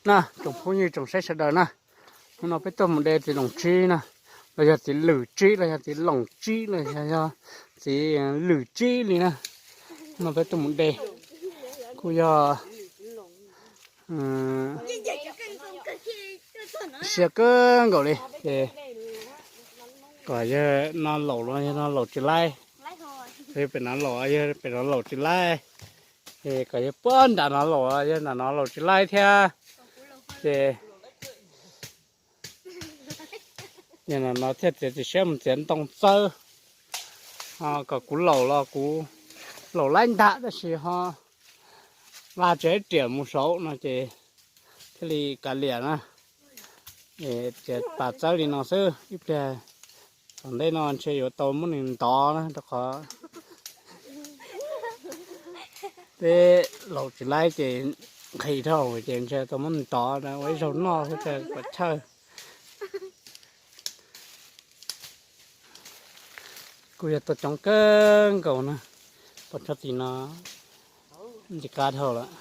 Na, tsoom phooj ywg tsoom saib sawv daws na, hnub no peb tuaj mus de txiv Loos Tsib na, los yog txiv Lwm Tsib los yog txiv Loos Tsib los yog txiv Lwm Tsib li na. Hnub no peb tuaj mus de, kuj yog siab kawg nkaus li ces kom yawg no laum los yawg no laum tsis laib, yog pem no laum yog pem no laum tsis laib, es kom yawg puag nram no laum yawg nram no laum tsis laib thiab. Ces yawg no thiaj txiav txim siab mus txiav ntoo txawb, kom kuv laum los kuv laum laib ntag tab sis ho vaj tsev riam mus saud no ces thiaj li kav liam na. Txiav pas txawb li no xwb, ib pliag tom ntej no ntshe yuav tau muab nws ntov na rau qhov peb laum tsis laib ces nqhis dhau ces ntshe tau muab nws ntov ua ib zaug noj xwb pom chawj. Kuj yog tau coob kawg nkaus na, pom tsob tid no ntsis qab dhau lawm.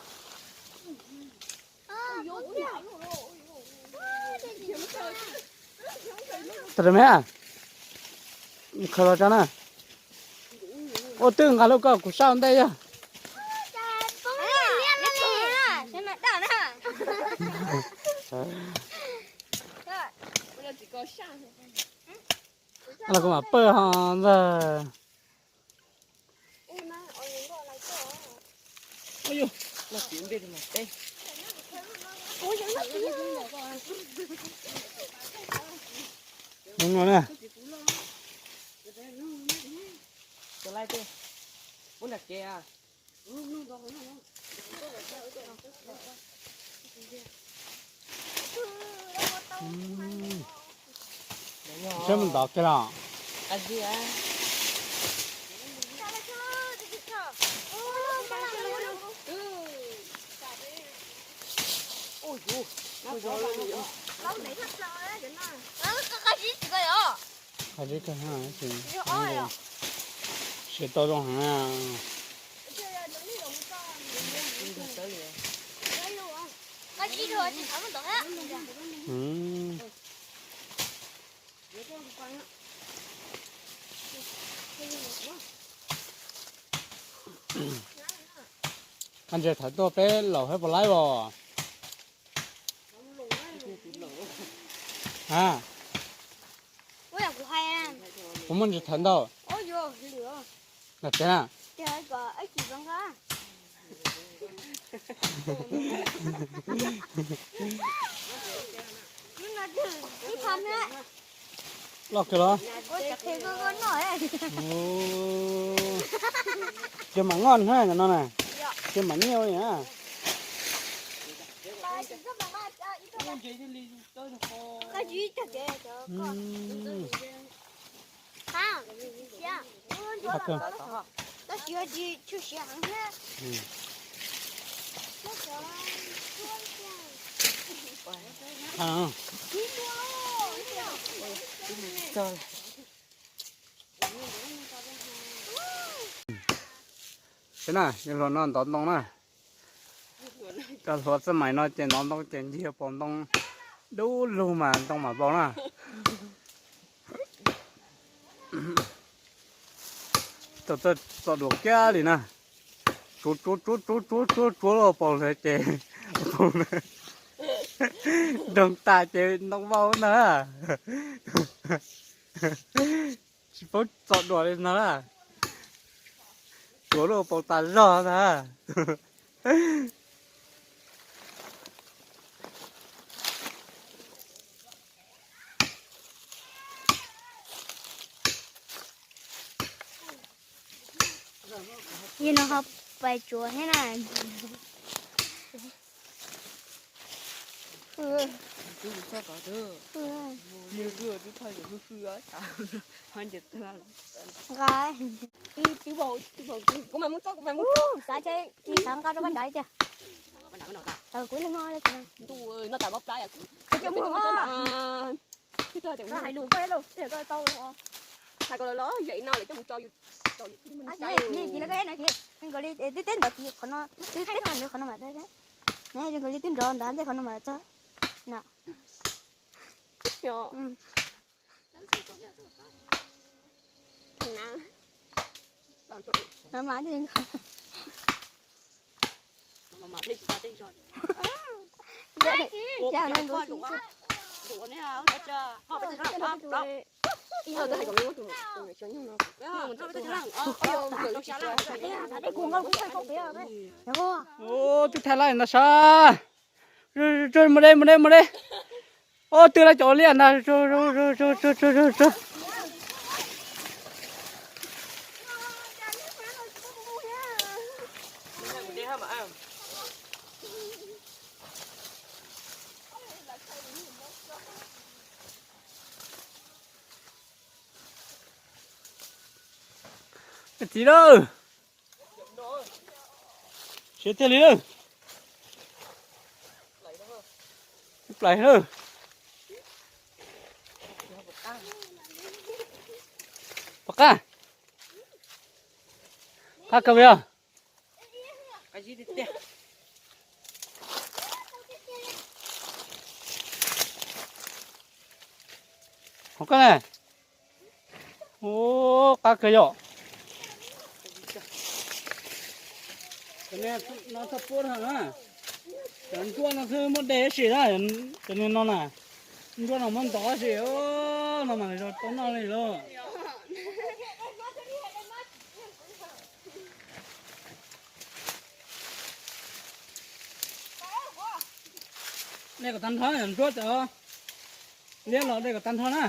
Tau me, khaws los tso na. Ua twb nqa lub ko kuv sab ntej yog. Los kuv mam pawj ho ntag. Mus no na. Seb mus ntov kiag los. Siav tau zoo heev. Koj ntsia thawv tuaj peb laum hab puas laib os? A, kuv muaj ntsis thawv ntau. Los tsev na. Loj kawg los? Ces mam noj na no na, ces mam nyiaj li na. Seb na, yog hluas no ntov ntoo na. Cov hluas xab maim no ces ntov ntoo ces ncig paus ntoo dub lug mas ntoo mam vau na. Tau txawj txom duav kiag li na. Tsuav tsuav tsuav tsuav tsuav tsuav tsuav lub paus ntawd ces doog tas ces ntoo vau ntag. Tsis paub txom duav li no na. Tsuav lub paus tas zog ntag. Yog no ho pais tsuav thiab na. Nqa, kuv mam mus txog, kuv mam mus txog, xav nqa rau koj nrad tiag. Kuv no no tas mob plab. Hais lus koj ib lus, hais kom los los yam no lawm coj mus tso yus. Nkaus li twb teb ntawd qhov no, twb teb ntawd qhov no mas. Nyob zoo, kuv li twb nrov ntawd, ntej qhov no mas txog na. Twb thaij laj ntag sas. Mus de, mus de, mus de. Ob tug lawv cov liaj ntag. Txiv lawm. Siav tiag li lawm. Plais lawm. Pom qab. Qab kawg li os. Hov koj ne. Ub, qab kawg yom. Cov no txhob puab dhau na. Cov ntsuab no xwb muab de ib sim na. Cov niag no na, ntsuab no muab ntov ib sim no mas tau noj li lauj. De kom tag nrho ntsuab cov liab los de kom tag nrho na.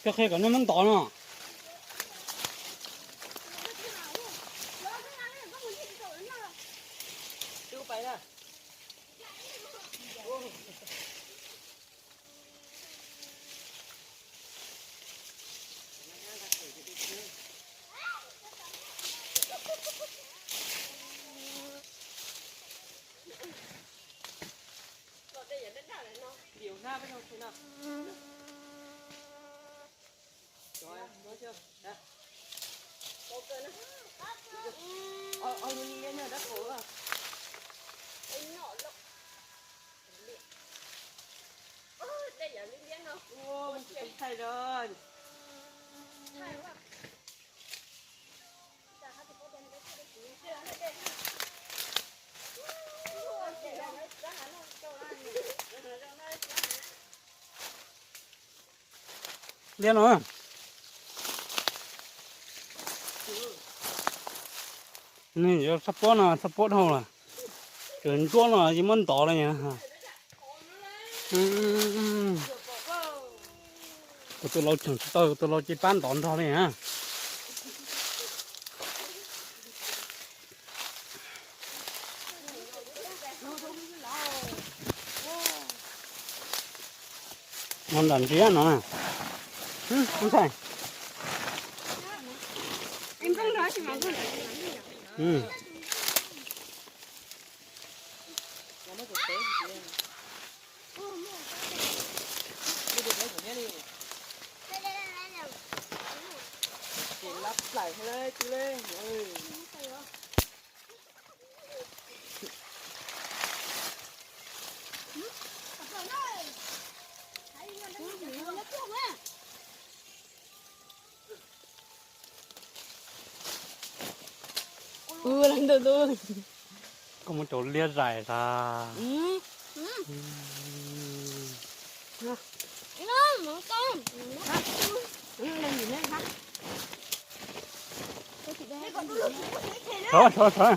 Koj qhia kom nej muab ntov no. Liab no. Nws yuav txhob puab no, txhob puab dhau lawm. Cov ntsuab no yeej muab ntov lawm. Kuv tus laus cheem tsis tau, kuv tus laus cia pab ntov nrog li na. No nram ntiab no na. Ntxhais. Koj muab cov liab zais tas. Sawv, sawv, sawv.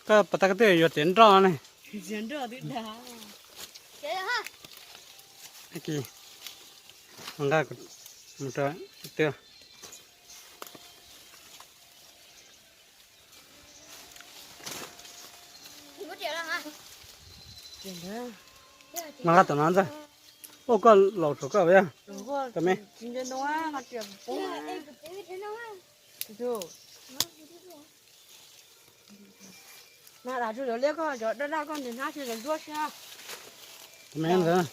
Koj pas tag koj twb yuav txiav nroj ne. Nqa mus rau twg. Mas nqa tom no ntag. Ua koj laus saum koj, tam me. Mas dab tsi cov liab koj cov daj daj koj ntes hnab tsis cov ntsuab xwb. Tus me ntawd.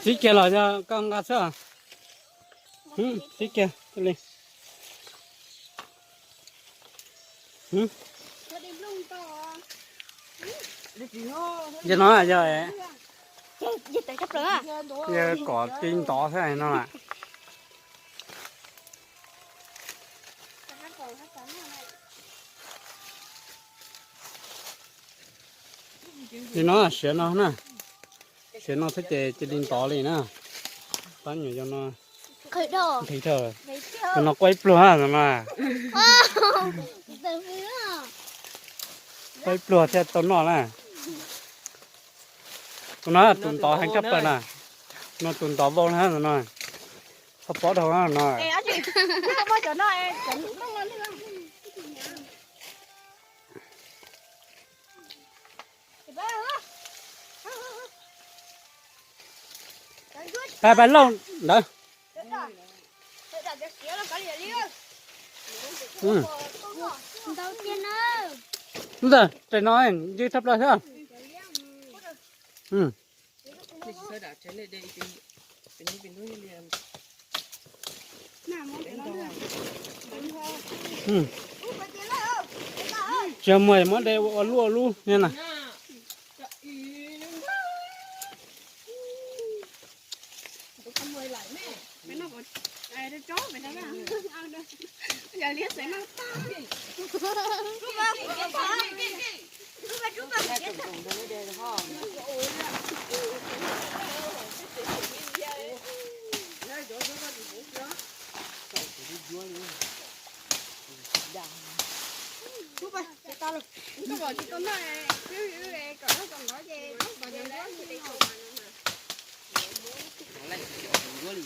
Tib kiag los yog koj nqa xwb. Tib kiag li. Yog no yog, yog kom tib ntov thiab no. Li no siav no na, siav no thiab ces cia li ntov li na. Tab nyuam yog no nqhis dhau, tus no quaj ib pluag no na. Quaj ib pluag thiaj tau noj na. Tus no tus ntov heev tshaj plaws na, no tus ntov vau na no, ho pob dhau no. Pais pais lauj ntawd. Ntawm no ywj tshaj plaws thiab. Tsis muaj, muab de ua lub ua lub ni na.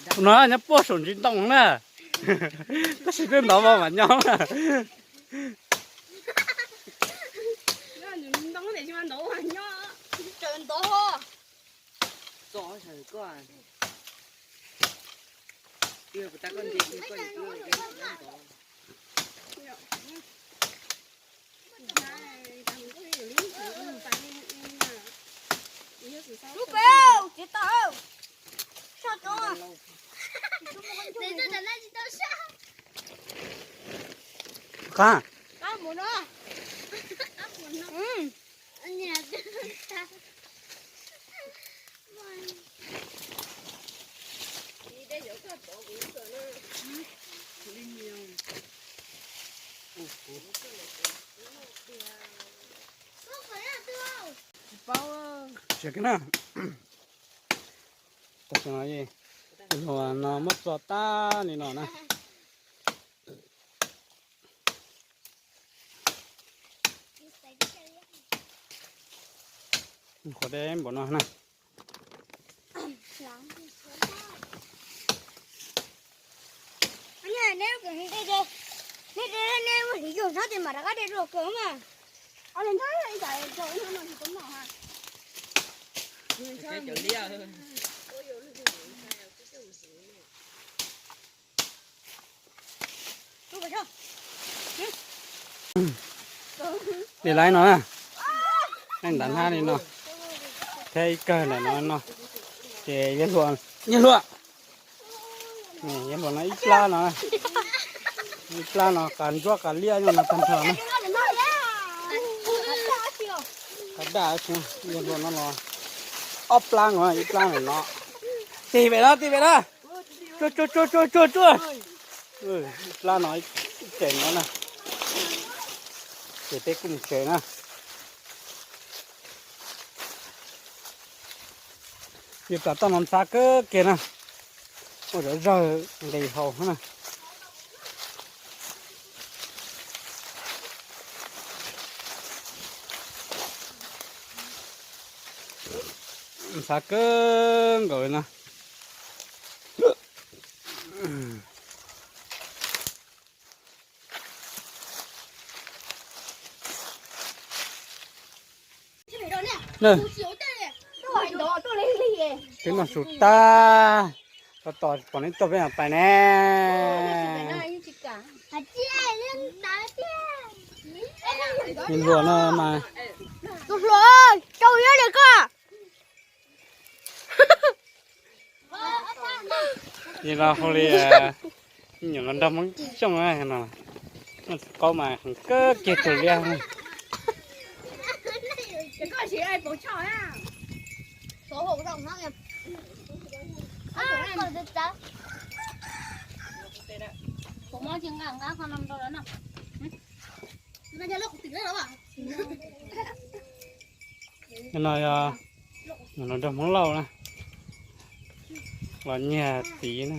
Tus no nyob puag saum ntsis ntoo na. Tab sis twb ntov vau mam nyob na. Lub pem txiv tau soj tso. Qab. Qab mus no. Tsis paub. Tam sim no luag no muab txo tag li no na. Qhov deb npaum no na. Neb de, neb de, neb ua hliv yug sab tes mam rov qab de dua kawg mas. Li laiv no na, ntawm hnab li no, thiab ib kawg ntawm no no, ces yawg hluas, yawg hluas, yawg hluas no ib plab no, ib plab no qas ntsuab qas liab nyob no tag nrho na. Qas daj, yawg hluas no los ob plab no, ib plab ntawm no. Tig pem no, tig pem no. Tsuag tsuag tsuag tsuag tsuag tsuag. Ib plab no, ib tsev no na. Ces peb kuj mus tsev na. Yus plam toj no ntxhab kawg kiag na, ua zom zawg nqis haus na. Ntxhab kawg nkaus li na. Twb noj su tag, tos tos pom neb tuaj peb mam pais ne. Tus hluas, tus hluas, rau yog li koj. Yog los hu li me nyuam los nrog Hmoob xyooj no, qaub mas heev kawg kiag tus liab. No yog los nrog Hmoob Lauj na, los nyiag txiv na.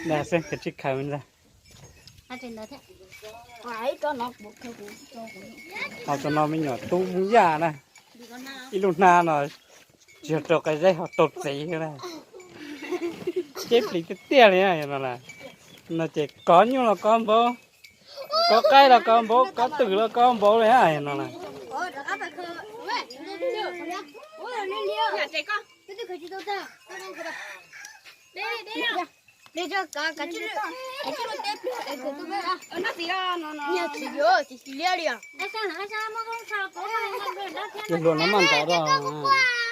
Dag xwb, kav tsij khaws me ntag. Ho tus no me nyuam tub Hmoob Yaj na, ib lub hnab no tsis yog rau qe zeb ho rau txiv na. Ceb plis tiag tiaj li no. No ces kov nyuj los kov npaum, kov qaib los kov npaum, kov twm los kov npaum li no na. Tus hluas no maj ntov os.